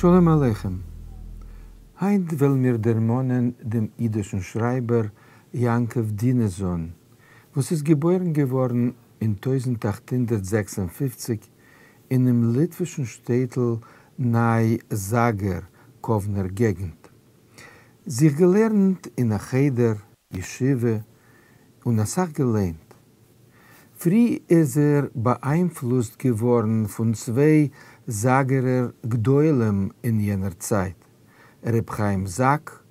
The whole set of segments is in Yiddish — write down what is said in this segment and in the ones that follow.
שלום עליכם. היינט וועלן מיר דערמאנען דעם אידישן שרייבער יעקב דינעזאן, וואס איז געבוירן געווארן אין 1856 אינעם ליטווישן שטעטל ניי זאגער, קאוונער געגנט. זיך געלערנט אין א חדר, ישיבה, און אסאך געליינט. פרי איז ער באאיינפלוסט געווארן פון צוויי זאגערער גדולים אין יענער צייט, ר' חיים זאק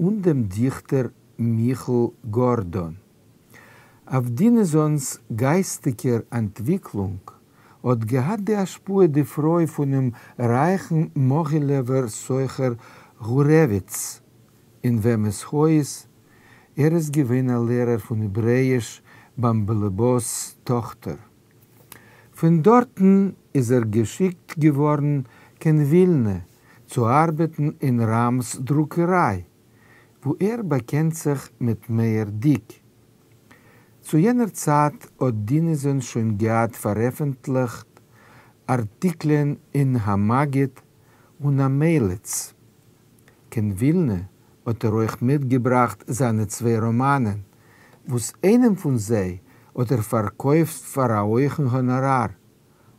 און דעם דיכטער מיכל גארדאן. אויף דינעזאנ'ס גייסטיגער אנטוויקלונג האט געהאט די השפעה די פרוי פונעם רייכן מאגילעווער סוחר גורעוויץ, אין וועמעס הויז ער איז געווען א לערער פון העברעאיש ביים באלעבאס' טאכטער. פון דארטן איז ער געשיקט געווארן קיין ווילנע צו ארבעטן אין ראם'ס דרוקעריי, וואו ער באקענט זיך מיט מאיר דיק. צו יענער צייט האט דינעזאן שוין געהאט פארעפנטליכט ארטיקלען אין המגיד און המליץ. קיין ווילנע האט ער אויך מיטגעבראכט זיינע צוויי ראמאנען, וואס איינעם פון זיי האט ער פארקויפט פאר א הויכן האנאראר,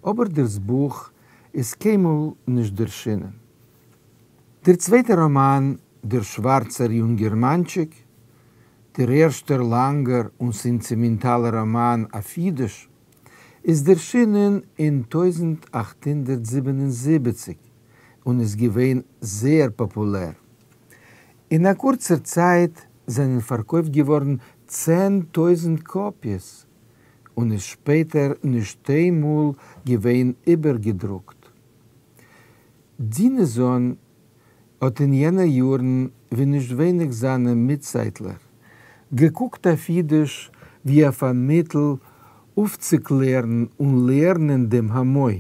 אבער דאס בוך איז קיינמאל נישט דערשינען. דער צווייטער ראמאן, דער שווארצער יונגערמאנטשיק, דער ערשטער לאנגער און סענטימענטאלער ראמאן אויף אידיש, איז דערשינען אין 1877 און איז געווען זייער פאפולער. אין א קורצער צייט זענען פארקויפט געווארן 10,000 קאפיעס, און איז שפעטער נישט איינמאל געווען איבערגעדרוקט. דינעזאן האט אין יענע יארן, ווי נישט ווייניג זיינע מיטצייטלער, געקוקט אויף אידיש ווי אויף א מיטל אויפצוקלערן און לערנען דעם המון.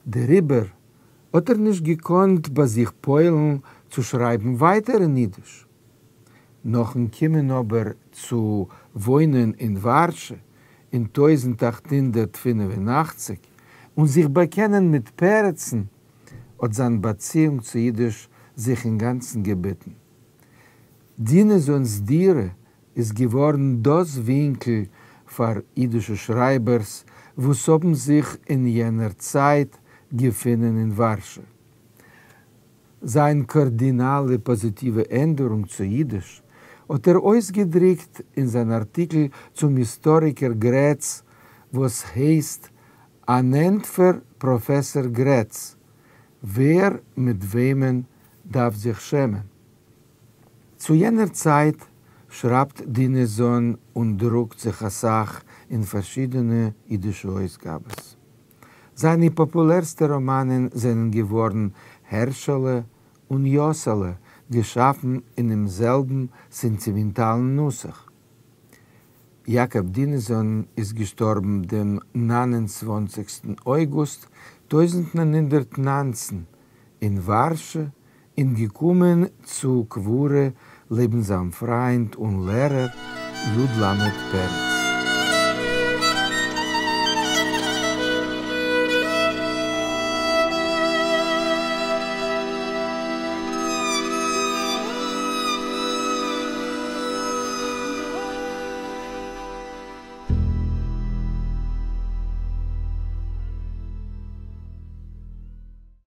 דעריבער האט ער נישט געקאנט ביי זיך פועל'ן צו שרייבן ווייטער אין אידיש. נאכ'ן קומען אבער צו וואוינען אין ווארשע אין 1885 און זיך באקענען מיט פרצן, האט זיין באציאונג צו אידיש זיך אינגאנצן געביטן. דינעזאנ'ס דירה איז געווארן דאס ווינקל פאר אידישע שרייבערס וואס האבן זיך אין יענער צייט געפונען אין ווארשע. זיין קארדינאלע פאזיטיווע ענדערונג צו אידיש האט ער אויסגעדריקט אין זיין ארטיקל צום היסטאריקער גרעץ וואס הייסט אן ענטפער פראפעסאר גרעץ, ווער מיט וועמען דארף זיך שעמען. צו יענער צייט שרייבט דינעזאן און דרוקט זיך אסאך אין פארשידענע אידישע אויסגאבעס. זיינע פאפולערסטע ראמאנען זענען געווארן הערשעלע און יאסעלע, געשאפן אינעם זעלבן סענטימענטאלן נוסח. יעקב דינעזאן איז געשטארבן דעם 29סטן אויגוסט 1919 אין ווארשע און געקומען צו קבורה לעבן זיין פריינד און לערער י. ל. פרץ.